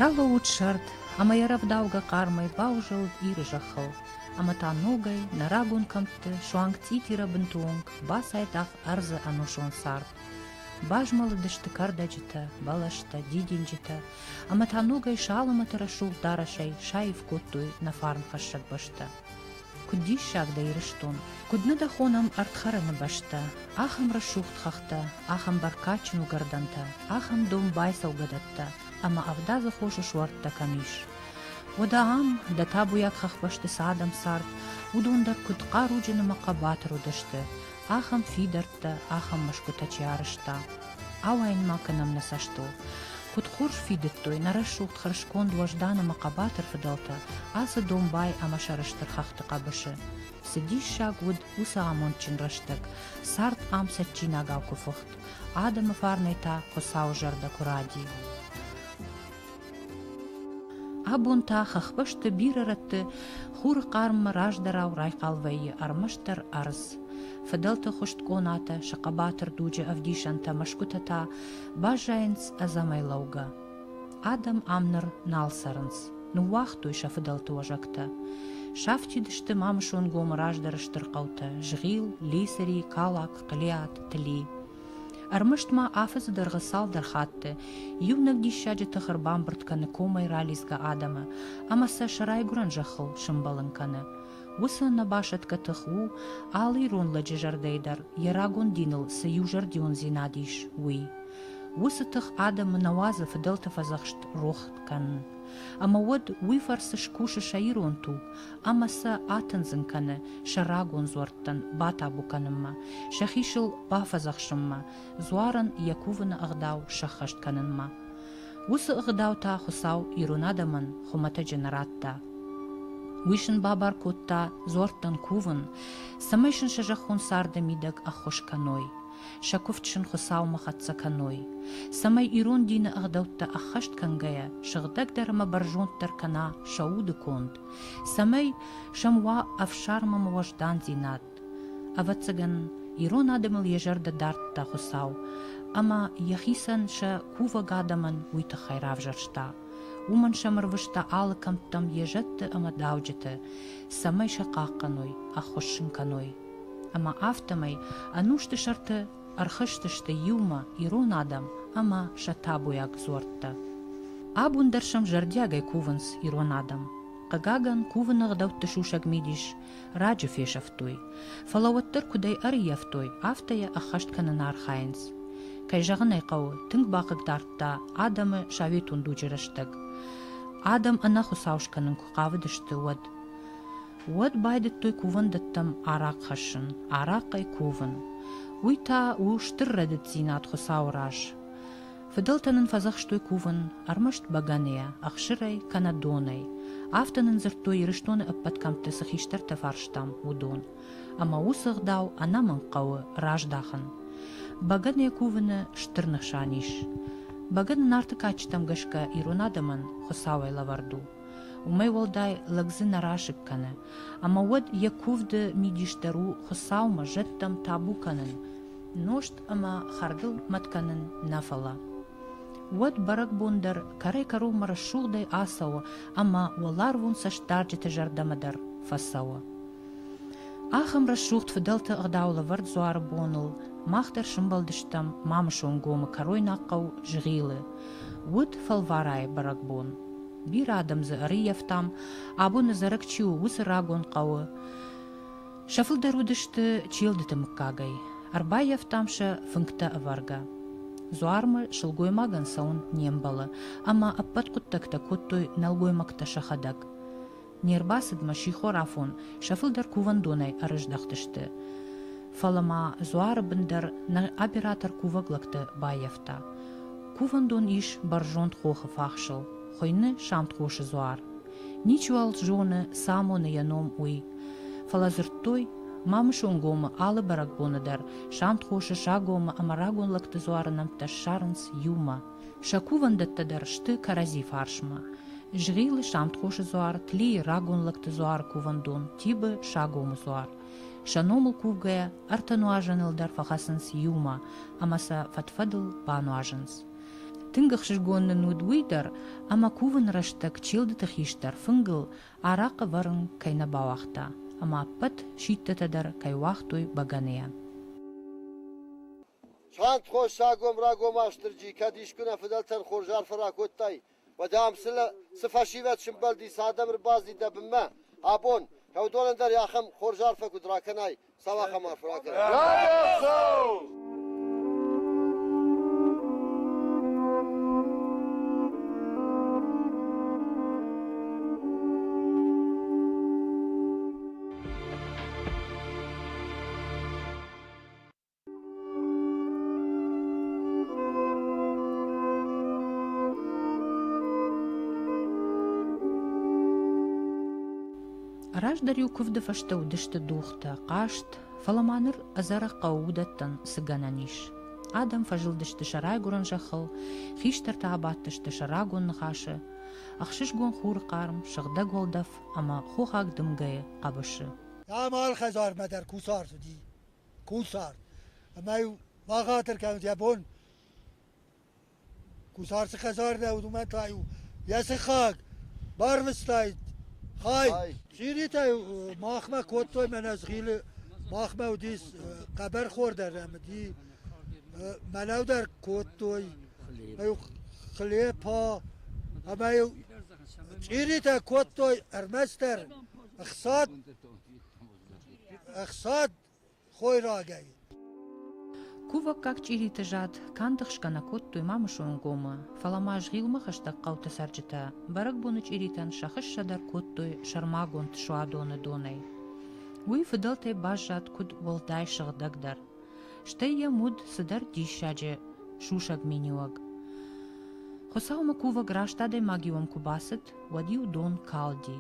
Ралӕууыд сӕрд, ӕмӕ йӕ рӕвдаугӕ хъармӕй баузӕлд Иры зӕххыл, ӕмӕ та ногӕй нӕ рагон кӕмтты суанг цъитирӕбынты онг бацайдагъ ӕрдзы ӕнусон цард. Базмӕлыдысты кӕрдӕджытӕ, бӕлӕстӕ, дидинджытӕ, ӕмӕ та ногӕй сӕ алӕмӕты рӕсугъд дарӕсӕй саив кодтой нӕ фарнхӕссӕг бӕстӕ. Куыд диссаг дӕ Ирыстон, куыд нӕ дӕ хонӕм ӕрдхӕрӕны бӕстӕ, ахӕм рӕсугъд хӕхтӕ, ахӕм бӕркадджын уыгӕрдӕнтӕ, ахӕм домбай цӕугӕдӕттӕ ӕмӕ ӕвдадзы хосы суӕрттӕ кӕм ис. Уӕдӕ ам, дӕ табуйаг хӕхбӕсты цы адӕм цард, уыдон дӕр куыд хъаруджын ӕмӕ хъӕбатыр уыдысты, ахӕм фидӕрттӕ, ахӕм мӕсгуытӕ чи арӕзта. Ауайын ма кӕнӕм нӕ цӕстыл. Куыд хорз фидыдтой нӕ рӕсугъд хӕрзконд уӕздан ӕмӕ хъӕбатыр фыдӕлтӕ ацы домбай ӕмӕ сӕрыстыр хӕхты хъӕбысы. Цы диссаг уыд уыцы амондджын рӕстӕг, цард ам цӕджджинагау куы фыхт, адӕмы фарнӕй та Хуыцауы зӕрдӕ куы ради. Абон та хӕхбӕсты бирӕ рӕтты хуры хъарммӕ раздӕрау райхъал вӕййы ӕрмӕстдӕр ӕрдз. Фыдӕлты хуыст къонатӕ, сӕ хъӕбатыр дуджы ӕвдисӕнтӕ мӕсгуытӕ та баззайынц ӕдзӕмӕй лӕугӕ. Адӕм ам ныр нал цӕрынц, ныууагътой сӕ фыдӕлты уӕзӕгтӕ. Сафтид сты Мамысонгомы раздӕры стыр хъӕутӕ Згъил, Лисри, Калак, Хълиат, Тли. Ӕрмӕст ма афӕдзы дӕргъы цалдӕр хатты иунӕг диссаджы тых ӕрбамбырд кӕны комӕй ралидзгӕ адӕмы ӕмӕ сӕ сӕ райгуырӕн зӕххыл сӕмбӕлын кӕны. Уыцы ӕнӕбасӕтгӕ тых у, алы ирон лӕджы зӕрдӕйы дӕр йӕ рагон диныл цы иузӕрдиондзинад ис, уый. Уыцы тых адӕмы нӕ уадзы фыдӕлты фӕдзӕхст рох кӕнын. Ӕмӕ уӕд уый фӕрцы скусы сӕ ирон туг ӕмӕ сӕ атындзын кӕны сӕ рагон дзуӕрттӕн батабу кӕнынмӕ, сӕхи сыл бафӕдзӕхсынмӕ, дзуарӕн йӕ кувыны ӕгъдау сӕххӕст кӕнынмӕ. Уыцы ӕгъдау та Хуыцау ирон адӕмӕн хуымӕтӕджы нӕ радта. Уый сын бабар кодта дзуӕрттӕн кувын, цӕмӕй сын сӕ зӕххон царды мидӕг ӕххуыс кӕной, сӕ куывд сын Хуыцаумӕ хӕццӕ кӕной, цӕмӕй ирон дины ӕгъдӕуттӕ ӕххӕст кӕнгӕйӕ сыгъдӕгдӕр ӕмӕ бӕрзонддӕр кӕна сӕ уды конд, цӕмӕй сӕм уа ӕфсарм ӕмӕ уӕздандзинад. Ӕвӕццӕгӕн, ирон адӕмыл йӕ зӕрдӕ дардта Хуыцау, ӕмӕ йӕхицӕн сӕ кувӕг адӕмӕн уый тыххӕй равзӕрста. Уымӕн сӕм ӕрвыста алы кӕмттӕм йӕ зӕдты ӕмӕ дауджыты, цӕмӕй сӕ хъахъхъӕной, ӕххуыс сын кӕной. Ӕмӕ афтӕмӕй ӕнусты сӕрты ӕрхызтысты иумӕ ирон адӕм ӕмӕ сӕ табуйаг дзуӕрттӕ. Абон дӕр сӕм зӕрдиагӕй кувынц ирон адӕм. Хъыгагӕн, кувыны ӕгъдӕутты сусӕг мидис раджы фесӕфтой, фӕлӕ уӕддӕр куыдӕй ӕрыййӕфтой, афтӕ йӕ ӕххӕст кӕнын архайынц. Кӕй зӕгъын ӕй хъӕуы, тынг бахъыгдардта адӕмы советон дуджы рӕстӕг. Адӕм ӕнӕхуыцау скӕнын куы хъавыдысты, уӕд. Уӕд байдыдтой кувӕндӕттӕм арахъ хӕссын, арахъхъӕй кувын. Уый та у стыр рӕдыддзинад Хуыцауы раз. Фыдӕлтӕ нын фӕдзӕхстой кувын ӕрмӕст бӕгӕныйӕ, ӕхсырӕй кӕнӕ донӕй. Афтӕ нын дзырдтой Ирыстоны ӕппӕт кӕмтты цы хистӕртӕ фарстам, уыдон. Ӕмӕ уыцы ӕгъдау ӕнӕмӕнг хъӕуы раздахын. Бӕгӕныйӕ кувыны стыр нысан ис. Бӕгӕны Нарты кадджытӕм гӕсгӕ ирон адӕмӕн Хуыцауӕй лӕвӕрд у. Уымӕй уӕлдай лӕг дзы нӕ расыг кӕны. Ӕмӕ уӕд йӕ куывды мидис дӕр у Хуыцаумӕ, зӕдтӕм табу кӕнын, нозт ӕмӕ хӕрдыл мӕт кӕнын нӕ фӕлӕ. Уӕд бӕрӕгбон дӕр кӕрӕй-кӕронмӕ рӕсугъдӕй ацӕуы ӕмӕ уӕларвон цӕстдарджыты зӕрдӕмӕ дӕр фӕцӕуы. Ахӕм рӕсугъд фыдӕлты ӕгъдау лӕвӕрд дзуары боныл мах дӕр сымбӕлдыстӕм Мамысонгомы кӕройнаг хъӕу Згъилы. Уыд Фӕлвӕрайы бӕрӕгбон. Бирӕ адӕм дзы ӕрыййӕфтам, абоны зарӕг чи у, уыцы рагон хъӕуы. Сӕ фылдӕр уыдысты Челдыты мыггагӕй. Ӕрбаййӕфтам сӕ фынгтӕ ӕвӕргӕ. Дзуармӕ сылгоймагӕн цӕуын не мбӕлы, ӕмӕ ӕппӕт хъуыддӕгтӕ кодтой нӕлгоймӕгтӕ сӕхӕдӕг. Не рбацыдмӕ сихорафон сӕ фылдӕр кувӕндонӕй ӕрыздӕхтысты. Фӕлӕ ма дзуары бын дӕр нӕ оператор кувӕг лӕгты баййӕфта. Кувӕндон ис бӕрзонд хохы фахсыл, хуыйны Самтхосы дзуар. Ничиуал зоны, цы амоны йӕ ном, уый. Фӕлӕ дзырдтой, Мамысонгомы алы бӕрӕгбоны дӕр Самтхосы, Сагомы ӕмӕ рагон лӕгты дзуары нӕмттӕ ссарынц иумӕ. Сӕ кувӕндӕттӕ дӕр сты кӕрӕдзи фарсмӕ. Згъилы Самтхосы дзуар, Тлийы рагон лӕгты дзуары кувӕндон, Тибы Сагомы дзуар. Сӕ номыл кувгӕйӕ ӕртӕ нуазӕныл дӕр фӕхӕцынц иумӕ ӕмӕ сӕ фӕдфӕдыл бануазынц. Тынг ӕхсызгон нын уыд уый дӕр, ӕмӕ кувыны рӕстӕг Челдыты хистӕр фынгыл арахъхъ ӕвӕрын кӕй нӕ бауагъта ӕмӕ ӕппӕт сидтытӕ дӕр кӕй уагътой бӕгӕныйӕ. Сантхос сагом рагом Уастырджи, кӕд искуы нӕ фыдӕлтӕн хорз арфӕ ракодтай, уӕд ам цы фӕсивӕд сымбӕлди, цы адӕм ӕрбацыди дӕ бынмӕ абон, уыдонӕн дӕр ахӕм хорз арфӕ куыд ракӕнай, цал ахӕм арфӕ ракӕнай. Раздӕр-иу куывды фӕстӕ уыдысты дугътӕ, хъазт, фӕлӕ ма ныр ӕдзӕрӕг хъӕуы уыдӕттӕн цы гӕнӕн ис. Адӕм фӕзылдысты сӕ райгуырӕн зӕххыл, хистӕртӕ абадтысты сӕ рагон ныхасы, ӕхсызгон хуры хъарм, сыгъдӕг уӕлдӕф ӕмӕ хохаг дымгӕйы хъӕбысы. Ам алы хӕдзармӕ дӕр кусарт уыди. Кусарт. Ӕмӕ-иу бахатыр кӕнут йӕ бон. Кусарт цы хӕдзар нӕ уыд, уымӕн та-иу йӕ сыхаг барвыстаид хай. Чъиритӕ-иу махмӕ кодтой мӕнӕ Згъилы, махмӕ уыдис хъӕбӕрхор дӕр ӕм уыди, мӕнӕу дӕр кодтой, хлепа, ӕмӕ-иу чъиритӕ кодтой ӕрмӕстдӕр ӕхсад ӕхсад хойрагӕй. Кувӕггаг чъириты зад канд ӕхсгӕ нӕ кодтой Мамысонгомы, фӕлӕ ма Згъилмӕ хӕстӕг хъӕуты цӕрджытӕ бӕрӕгбоны чъиритӕн сӕ хыссӕ дӕр кодтой сӕрмагонд суадоны донӕй. Уый фыдӕлтӕй баззад куыд уӕлдай сыгъдӕгдӕр. Стӕй йӕм уыд цыдӕр диссаджы сусӕг миниуӕг. Хуыцаумӕ кувӕг раст адӕймаг-иу ӕм куы бацыд, уӕд-иу дон калди.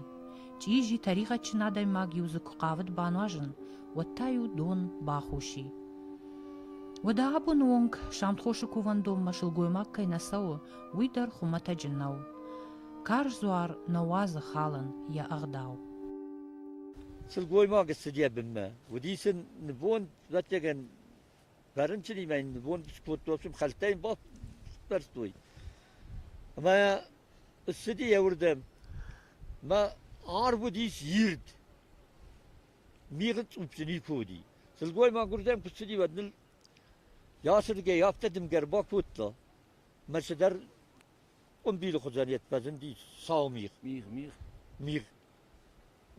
Чъизи, тӕригъӕдджын адӕймаг-иу дзы куы хъавыд бануазын, уӕд та-иу дон бахус и. Уӕдӕ абоны онг Самтхосы кувӕндонмӕ сылгоймаг кӕй нӕ цӕуы, уый дӕр хуымӕтӕджы нӕу. Карз дзуар нӕ уадзы халын йӕ ӕгъдау. Сылгоймаг ссыд йӕ бынмӕ. Уыди сын нывонд, ӕвӕццӕгӕн, фӕрынчынимӕ йын нывонд скодтой, хӕлттӕ йын баппӕрстой. Ӕмӕ ссыди йӕ уырдӕм. Мӕ арв уыдис ирд. Мигъы цъупп дзы никуы уыди. Сылгоймаг уырдӕм куы цыди, уӕд ныл йӕ ацырдыгӕй афтӕ дымгӕ ӕрбакодта, мӕ цыдӕр къуымбилы хуызӕн йед фӕзынди сау мигъ. Мигъ, мигъ. Мигъ.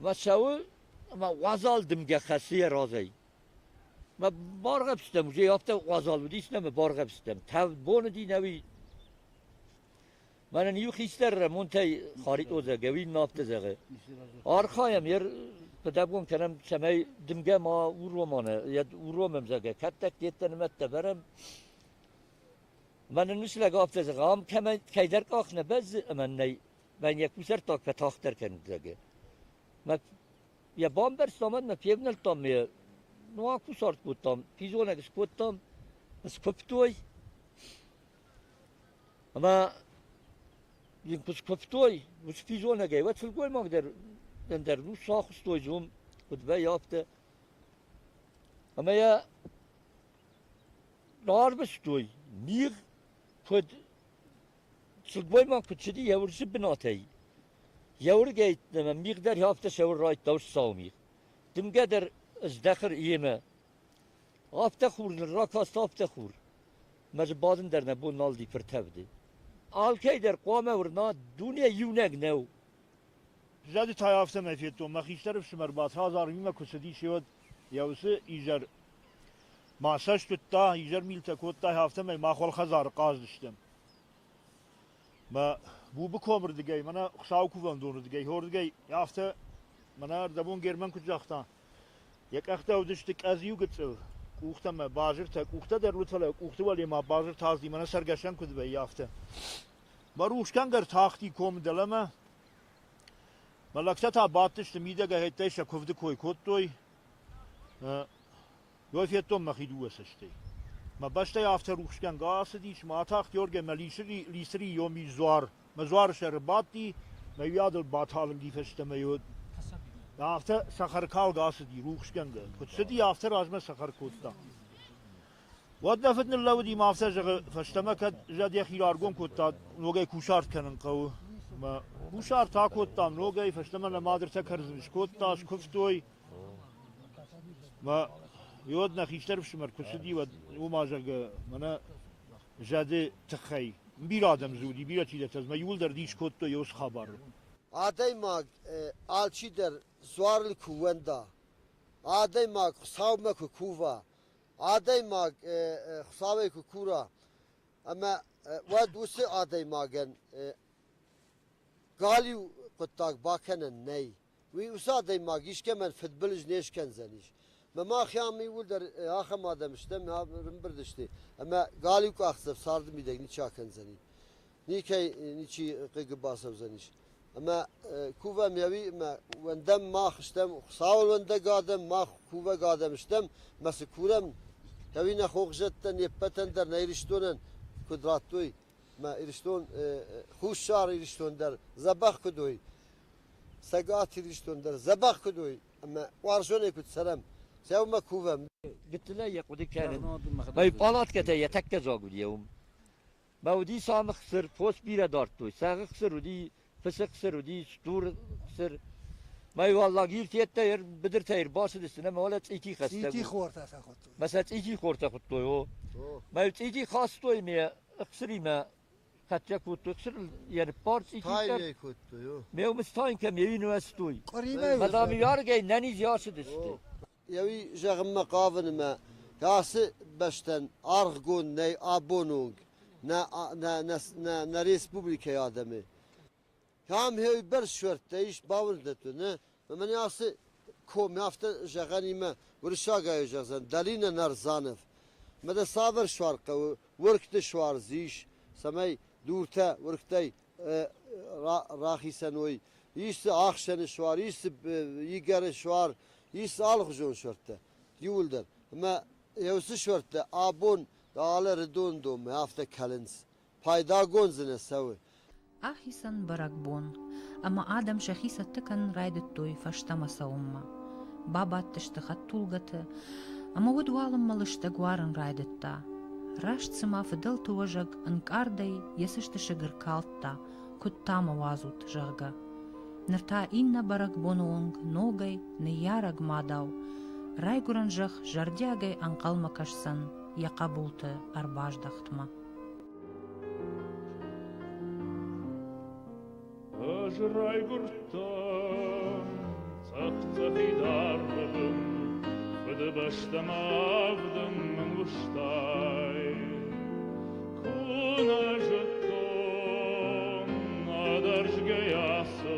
Мӕ цӕуы ӕмӕ уазал дымгӕ хӕссы йӕ разӕй. Мӕ баргъӕвстӕм, уже афтӕ уазал уыдис нӕ мӕ баргъӕвстӕм. Тӕвд бон уыди нӕуи. Мӕнӕн иу хистӕр Рӕмонтӕй Харитъо зӕгъы, уый нын афтӕ зӕгъы. Архайӕм, ер фыдӕбон кӕнӕм, цӕмӕй дымгӕ ма урома, уромӕм, зӕгъгӕ, кӕддӕр деттӕ нымӕттӕ вӕрӕм. Мӕнӕн уыцы лӕг афтӕ зӕгъы, ам кӕмӕн кӕйдӕр къах нӕ бӕззы ӕмӕ нӕй, мӕн йӕ кусӕрттаг фӕтагъддӕр кӕнут, зӕгъы. Мӕ йӕ бамбӕрстам ӕмӕ февнӕлдтам йӕ, ну, акусарт кодтам, физонӕг скодтам, скуывтой. Ӕмӕ йын куы скуывтой, уыцы физонӕгӕй, уӕд сылгоймаг дӕр ӕндӕр ну сахуыстой уым, куыд вӕййы, афтӕ. Ӕмӕ йӕ рарвыстой, мигъ куыд сылгоймаг куыд цыди йӕ уырсы бынатӕй, йӕ уыргӕй ӕмӕ мигъ дӕр афтӕ сӕуыр райдта уыцы сау мигъ. Дымгӕ дӕр здӕхы йемӕ. Афтӕ хур ныр ракаст, афтӕ хур. Мӕ дзы бадын дӕр нӕ бон нал уыди фыртӕвды. Алкӕй дӕр хъуамӕ уырна, дуне иунӕг нӕу. Зӕды та афтӕмӕй федтон, мӕ хистӕр ӕфсымӕр Батрадз армимӕ куы цыдис, уӕд йӕ уыцы изӕр мӕ цӕст уыдта, изӕрмилтӕ кодта, афтӕмӕй мах уӕлхӕдзары хъазыдыстӕм. Мӕ Бубы комырдыгӕй, мӕнӕ Хуыцауы кувӕндонырдыгӕй, хордыгӕй афтӕ мӕнӕ ӕрдӕбон Герман куыд загъта, Йӕ къӕхтӕ уыдысты къӕдз-иу гыццыл, къухтӕ мӕ базыртӕ, къухтӕ дӕр уыд, фӕлӕ къухты уӕле ма базыртӕ азди, мӕнӕ цӕргӕсӕн куыд вӕййы, афтӕ. Мӕ рухсгӕнгӕ ӕртахти комы дӕлӕмӕ. Мӕ лӕгтӕ та бадтысты мидӕгӕй сӕ куывды кой кодтой. Уой федтон мӕхи дыууӕ цӕстӕй. Мӕ бӕстӕй афтӕ рухсгӕнгӕ ацыдис, мӕ атахт Георгий ӕмӕ Лисри йоми дзуар. Мӕ дзуары сӕры бадти, мӕ уӕдыл баталынг и фӕстӕмӕ Афтӕ цӕхӕркалгӕ ацыди, рухсгӕнгӕ. Куыд цыди, афтӕ размӕ цӕхӕр кодта. Уӕд нӕ фыд ныллӕууыди мӕ афтӕ зӕгъы, фӕстӕмӕ кӕд зӕд йӕхи раргом кодта, ногӕй кусарт кӕнын хъӕуы. Ӕмӕ кусарт акодтам ногӕй, фӕстӕмӕ нӕ мад ӕртӕ кӕрдзыны скодта, скуывтой. Мӕ уӕд нӕ хистӕр ӕфсымӕр куы цыди, уӕд уымӕ, зӕгъгӕ, мӕнӕ зӕды тыххӕй бирӕ адӕм дзы уыди, бирӕ чидӕртӕ ӕмӕ иууылдӕр дис кодтой уыцы хабарыл. Адӕймаг алчидӕр дзуарыл куы ууӕнда, адӕймаг Хуыцаумӕ куы кува, адӕймаг Хуыцауӕй куы кура, ӕмӕ уӕд уыцы адӕймагӕн галиу хъуыддаг бакӕнӕн нӕй. Уый уыцы адӕймаг искӕмӕн фыдбылыз не скӕндзӕнис. Мӕ мах ам иууылдӕр ахӕм адӕм стӕм, ӕрымбырд сты, ӕмӕ галиу къахдзӕф царды мидӕг ничи акӕндзӕни. Никӕй ничи хъыгы бацӕудзӕнис. Ӕмӕ кувӕм ӕви ӕмӕ уӕндӕм мах стӕм, Хуыцауыл уӕндӕг адӕм, мах кувӕг адӕм стӕм, мӕ цы курӕм, ӕви нӕ хохзӕдтӕ не ппӕтӕн дӕр нӕ Ирыстонӕн куыд радтой, мӕ Ирыстон, Хуссар Ирыстон дӕр дзӕбӕх куыд уой, Цӕгат Ирыстон дӕр дзӕбӕх куыд уой ӕмӕ уарзонӕй куыд цӕрӕм, сӕумӕ кувӕм. Гыццылӕй йӕ хъуыды кӕнын. Мӕ палаткӕтӕ йӕ тӕккӕ дзаг уыди уым. Мӕ уыди цамы хсыр, фос бирӕ дардтой. Сӕгъы хсыр уыди, фысы хсыр уыди, стуры хсыр. Мӕ уӕллаг иртеттӕ быдыртӕ ӕрбацыдысты, нӕ мӕ уӕлӕ цъити хӕстӕг. Цъити хортӕ сӕ хуыдтой. Мӕ сӕ цъити хортӕ хуыдтой, о. Мӕ цъити хастой ме хсыримӕ хӕццӕ кодтой хсырыл йӕ ныппар цъити Тайнӕй кодтой, о. Ме умыстайн кӕм еуи нуӕзтой. Къуыримӕ Мадам иуаргӕй нӕниз ацыдысты. Еуи зӕгъынмӕ хъавын ӕмӕ ацы бӕстӕн аргъгонд нӕй абон онг нӕ, нӕ, нӕ, нӕ, нӕ республикӕйы адӕмы. Ам хеуи бӕрц суӕрттӕ ис, бауырндӕтты, нӕ? Ӕмӕ нӕ ацы ком афтӕ зӕгъӕнимӕ уырыссагӕй зӕгъдзӕн Долина Нарзанов. Мӕ дӕ цавӕр суар хъӕуы, уыргты суар дзы ис, цӕмӕй дуртӕ уыргтӕй рахицӕн уой. Ис дзы ӕхсӕны суар, ис дзы игӕры суар, ис дзы алыхуызон суӕрттӕ иууылдӕр. Ӕмӕ уыцы суӕрттӕ абон алы рыдондонмӕ афтӕ кӕлынц. Пайдагонд дзы нӕ цӕуы. Ахицӕн бӕрӕгбон, ӕмӕ адӕм сӕхи цӕттӕ кӕнын райдыдтой фӕстӕмӕ цӕуынмӕ. Бабадтысты хӕдтулгӕты, ӕмӕ уӕд уалынмӕ лыстӕг уарын райдыдта. Раст цыма фыдӕлты уӕзӕг ӕнкъардӕй йӕ цӕстысыг ӕркалдта, куыд та мӕ уадзут, зӕгъгӕ. Ныр та иннӕ бӕрӕгбоны онг ногӕй ныййарӕг мадау райгуырӕн зӕхх зӕрдиагӕй ӕнхъӕлмӕ кӕсдзӕн йӕ хъӕбулты ӕрбаздӕхтмӕ. Ӕз райгуырдтӕн цъӕх-цъӕхид арвы бын, Фыдыбӕстӕмӕ авдӕн мын уызтай. Куы нӕ зыдтон, ӕдӕрсгӕйӕ цы.